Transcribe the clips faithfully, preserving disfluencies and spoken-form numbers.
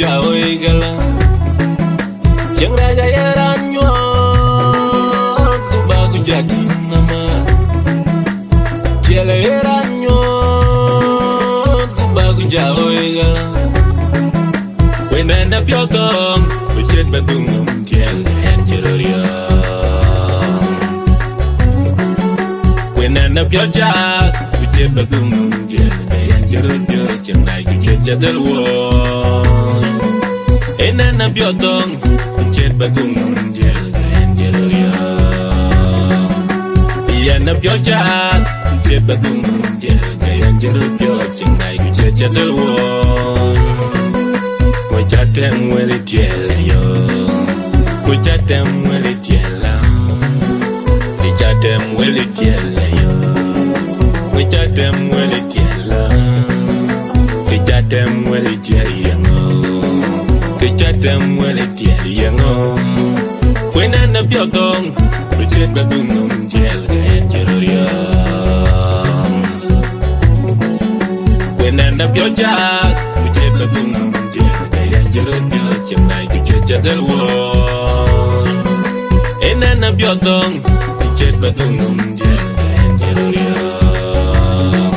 ja oi gala. Cieŋ rac aye raan nyuɔɔth, ku ba ku ja tïŋ ama. Tiɛl aye raan nyuɔɔth, ku ba ku ja oi gala. Ku ënɛn apiɔ̈u thɔ̈ɔ̈ŋ, ku ciɛ̈t ba dhuŋ nɔm tiɛl, ke yɛn cï röt riɔ̈ɔ̈ŋ. Ku ënɛn apiɔ̈u caath, ku ciɛ̈t ba dhuŋ nɔm tiɛl, ke yɛn cï röt piɔ̈ɔ̈c, cieŋ rac ku ciɛ̈t ca dhël wuɔ̈ɔ̈ny. Ënɛn apiɔ̈u thɔ̈ɔ̈ŋ, ku ciɛ̈t ba dhuŋ nɔm tiɛl, ke yɛn cï röt riɔ̈ɔ̈ŋ. Yɛn apiɔ̈u caath, ku ciɛ̈t ba dhuŋ nɔm tiɛl, ke yɛn cï röt piɔ̈ɔ̈c, cieŋ rac ku ciɛ̈t ca dhël wuɔ̈ɔ̈ny. Ku ca tɛm wël tiɛl yo, ku ca tɛm wël tiɛl la. Ku ca tɛm wël tiɛl yo, ku ca tɛm wël tiɛl la. Ku ca tɛm wël tiɛl yeŋö, ku ca tɛm wël tiɛl yeŋö. Ku ënɛn apiɔ̈u thɔ̈ɔ̈ŋ, ku ciɛ̈t ba dhuŋ nɔm tiɛl, ke yɛn cï röt riɔ̈ɔ̈ŋ. Ku ënɛn apiɔ̈u caath, ku ciɛ̈t ba dhuŋ nɔm tiɛl, ke yɛn cï röt piɔ̈ɔ̈c, cieŋ rac ku ciɛ̈t ca dhël wuɔ̈ɔ̈ny. Ënɛn apiɔ̈u thɔ̈ɔ̈ŋ, ku ciɛ̈t ba dhuŋ nɔm tiɛl, ke yɛn cï röt riɔ̈ɔ̈ŋ.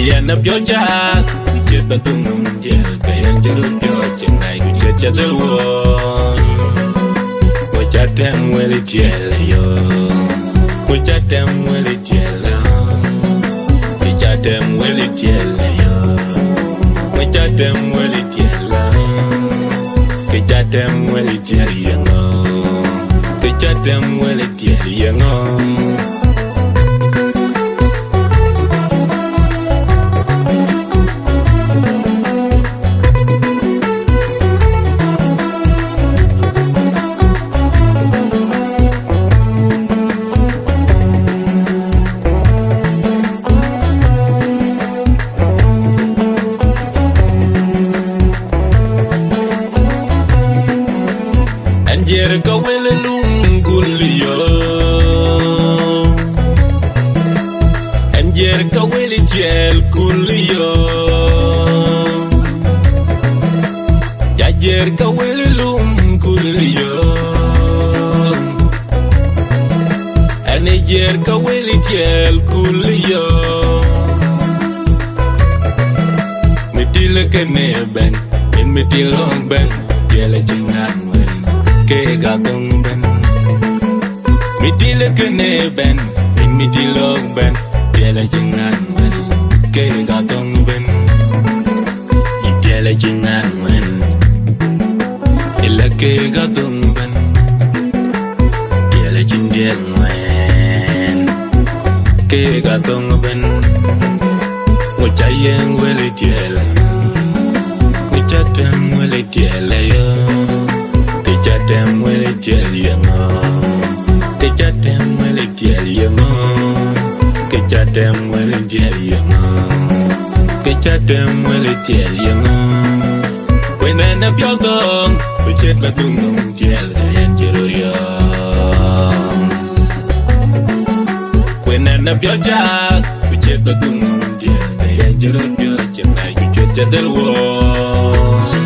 Yɛn apiɔ̈u caath, ku ciɛ̈t ba dhuŋ nɔm tiɛl, ke yɛn cï röt piɔ̈ɔ̈c, cieŋ rac ku ciɛ̈t ca dhël wuɔ̈ɔ̈ny. Ku ca tɛm wël tiɛl yo, ku ca tɛm wël tiɛl la. Ku ca tɛm wël tiɛl yo, ku ca tɛm wël tiɛl la. Ku ca tɛm wël tiɛl yeŋö, ku ca tɛm wël tiɛl yeŋö. Ɛn jiɛɛr ka wël lum kul yo, ɛn jiɛɛr ka wël tiɛl kul yo. Ja jiɛɛr ka wël lum kul yo, ɛn jiɛɛr ka wël tiɛl kul yo. Mi dil kënë bɛ̈n, yen mi dil lɔ̈ŋ bɛ̈n, tiɛl acï ŋan wën, kek adhöŋ bɛ̈n. Mi dil kënë bɛ̈n, yen mi dil lɔ̈ŋ bɛ̈n, tiɛl acï ŋan wën, kek adhöŋ bɛ̈n. Yï tiɛl acï ŋan wën, ëlä kek adhöŋ bɛ̈n. Tiɛl acïn tiɛl ŋuɛ̈ɛ̈n, kek adhöŋ bɛ̈n. Ŋö ca yiɛ̈n wël tiɛl, ŋö ca tɛm wël tiɛl aya, kë ca tɛm wël tiɛl yeŋö, kë ca tɛm wël tiɛl yeŋö, kë ca tɛm wël tiɛl yeŋö, kë ca tɛm wël tiɛl yeŋö. Ku ënɛn apiɔ̈u thɔ̈ɔ̈ŋ, ku ciɛ̈t ba dhuŋ nɔm tiɛl, ke yɛn cï röt riɔ̈ɔ̈ŋ. Ku ënɛn apiɔ̈u caath, ku ciɛ̈t ba dhuŋ nɔm tiɛl, ke yɛn cï röt piɔ̈ɔ̈c, cieŋ rac ku ciɛ̈t ca dhël wuɔ̈ɔ̈ny.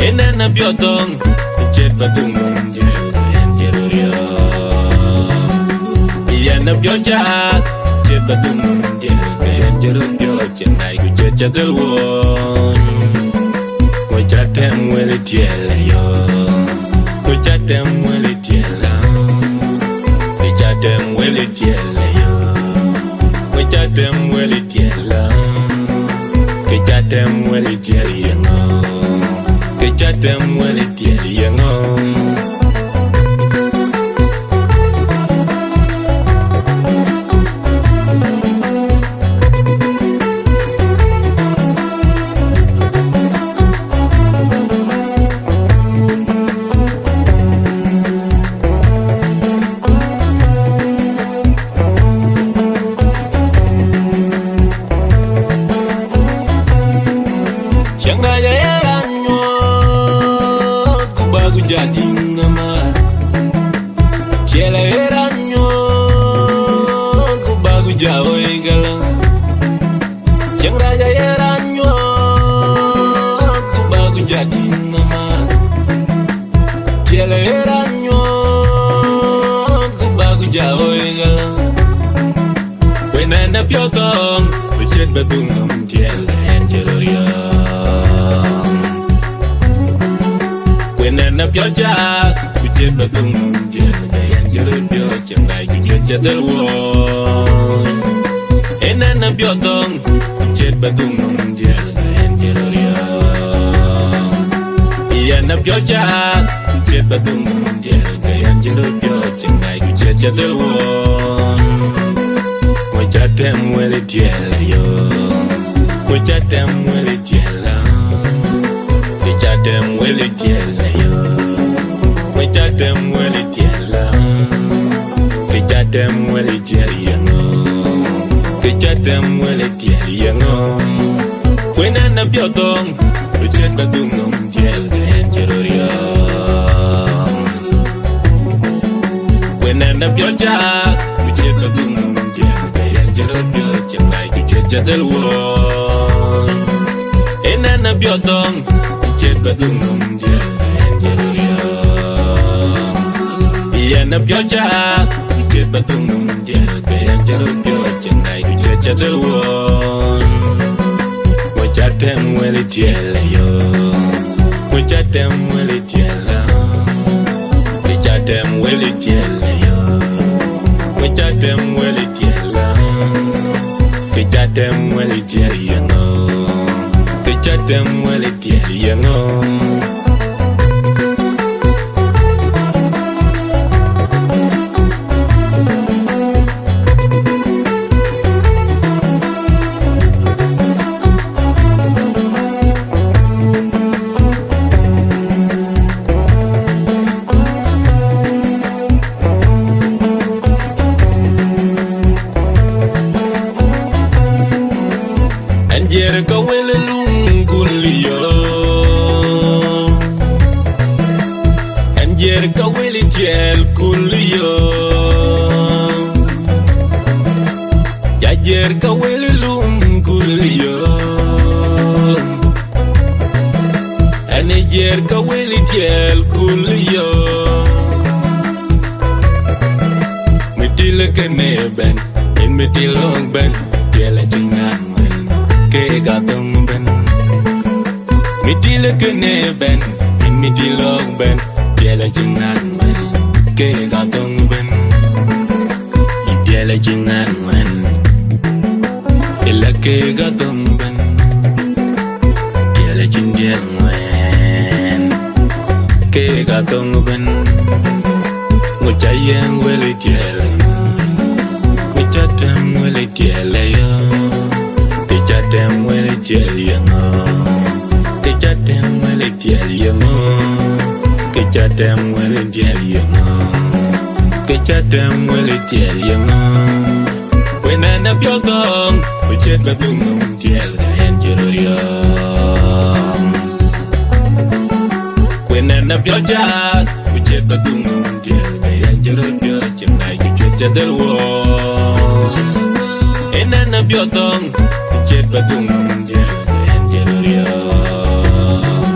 Ënɛn apiɔ̈u thɔ̈ɔ̈ŋ, ku ciɛ̈t ba dhuŋ nɔm tiɛl, ke yɛn cï röt riɔ̈ɔ̈ŋ. Yɛn apiɔ̈u caath, ciɛ̈t ba dhuŋ nɔm tiɛl, ke yɛn cï röt piɔ̈ɔ̈c, cieŋ rac ku ciɛ̈t ca dhël wuɔ̈ɔ̈ny. Ku ca tɛm wël tiɛl yo, ku ca tɛm wël tiɛl la. Ku ca tɛm wël tiɛl yo, ku ca tɛm wël tiɛl la. Ku ca tɛm wël tiɛl yeŋö, ku ca tɛm wël tiɛl yeŋö. Cieŋ rac aye raan nyuɔɔth, ku ba ku ja tïŋ ama. Tiɛl aye raan nyuɔɔth, ku ba ku ja oi gala. Cieŋ rac aye raan nyuɔɔth, ku ba ku ja Atïŋ mama, tiɛl ë raan nyuɔɔth, ku bä ku ja ɣoi gala. Ku ënɛn apiɔ̈u thɔ̈ŋ, ku ciët bä dhuŋ nɔm tiɛl, ke yɛn cï röt riɔ̈ɔ̈m. Ku ënɛn apiɔ̈u cak, ku ciët bä dhuŋ nɔm tiɛl, ke yɛn cï röt piɔ̈ɔ̈c, cïn rac ku ciët cä dhël wuɔ̈ɔ̈ny. Ënɛn apiɔ̈u thɔ̈ŋ, ku ciët bä dhuŋ nɔm tiɛl, ke yɛn cï röt riɔ̈ɔ̈m. Yɛn apiɔ̈u cak, ku ciët bä dhuŋ nɔm tiɛl, ke yɛn cï röt piɔ̈ɔ̈c, cïn rac ku ciët cä dhël wuɔ̈ɔ̈ny. Ku cä tɛm wël tiɛl ayo, ku cä tɛm wël tiɛl a, ku cä tɛm wël tiɛl ayo, ku cä tɛm wël tiɛl a, ku cä tɛm wël tiɛl yeŋö, ku cä tɛm wël tiɛl yeŋö. Ku ënɛn apiɔ̈u thɔ̈ŋ, ku ciët bä dhuŋ nɔm tiɛl, ke yɛn cï röt riɔ̈ɔ̈m. Ku ënɛn apiɔ̈u cak, ku ciët bä dhuŋ nɔm tiɛl, ke yɛn cï röt piɔ̈ɔ̈c, cïn rac ku ciët cä dhël wuɔ̈ɔ̈ny. Ënɛn apiɔ̈u thɔ̈ŋ, ku ciët bä dhuŋ nɔm tiɛl, ke yɛn cï röt riɔ̈ɔ̈m. Yɛn apiɔ̈u cak, ku ciët bä dhuŋ nɔm tiɛl, ke yɛn cï röt piɔ̈ɔ̈c, cïn rac ku ciët cä dhël wuɔ̈ɔ̈ny. Ku cä tɛm wël tiɛl ayo, ku cä tɛm wël tiɛl a, ku cä tɛm wël tiɛl ayo, ku cä tɛm wël tiɛl a, ku cä tɛm wël tiɛl yeŋö, ku cä tɛm wël tiɛl yeŋö. Ɛn jiɛɛr ka wël luŋ kul yö, ɛn jiɛɛr ka wël tiɛɛl kul yö, ca jiɛɛr ka wël luŋ kul yö. Ɛn ë jiɛɛr ka wël tiɛɛl kul yö. Mi til kënë bɛ̈n, yen mi til lɔ̈k bɛ̈n, tiɛɛl acï ŋan wën, keek athöŋ bɛ̈n. Mi til kënë bɛ̈n, yen mi til lɔ̈k bɛ̈n, tiɛɛl acï ŋan wën, keek athöŋ bɛ̈n. Yï tiɛɛl acï ŋan wën, ëlä keek athöŋ bɛ̈n, tiɛɛl acïn tiɛɛl ŋuɛ̈ɛ̈n, keek athöŋ bɛ̈n. Ŋö ca yiɛ̈n wël tiɛɛl, ŋö ca tɛ̈m wël tiɛɛl aya, kë ca tɛ̈m wël tiɛɛl yeŋö, kë ca tɛ̈m wël tiɛɛl yeŋö, kë ca tɛ̈m wël tiɛɛl yeŋö, kë ca tɛ̈m wël tiɛɛl yeŋö. Ku ënɛn apiɔ̈u thɔ̈ŋ, ku ciët bä dhuŋ nɔm tiɛɛl, ke yɛn cï röt riɔ̈ɔ̈m. Ku ënɛn apiɔ̈u cak, ku ciët bä dhuŋ nɔm tiɛɛl, ke yɛn cï röt piɔ̈ɔ̈c, cïn rac ku ciët cä dhël wuɔ̈ɔ̈ny. Ënɛn apiɔ̈u thɔ̈ŋ, ku ciët bä dhuŋ nɔm tiɛɛl, ke yɛn cï röt riɔ̈ɔ̈m.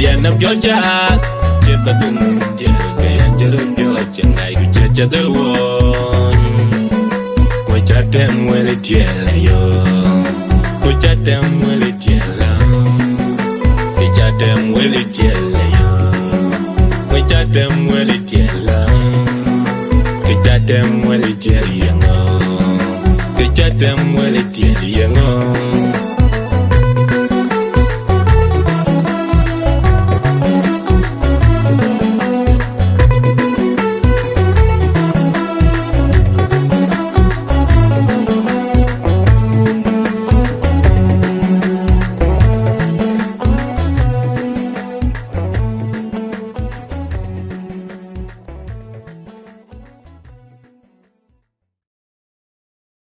Yɛn apiɔ̈u cak, ciët bä dhuŋ nɔm tiɛɛl, ke yɛn cï röt piɔ̈ɔ̈c, cïn rac ku ciët cä dhël wuɔ̈ɔ̈ny. Ku ca tɛ̈m wël tiɛɛl aya, ku ca tɛ̈m wël tiɛɛl a, ku ca tɛ̈m wël tiɛɛl aya, ku ca tɛ̈m wël tiɛɛl a, ku ca tɛ̈m wël tiɛɛl yeŋö, ku ca tɛ̈m wël tiɛɛl yeŋö.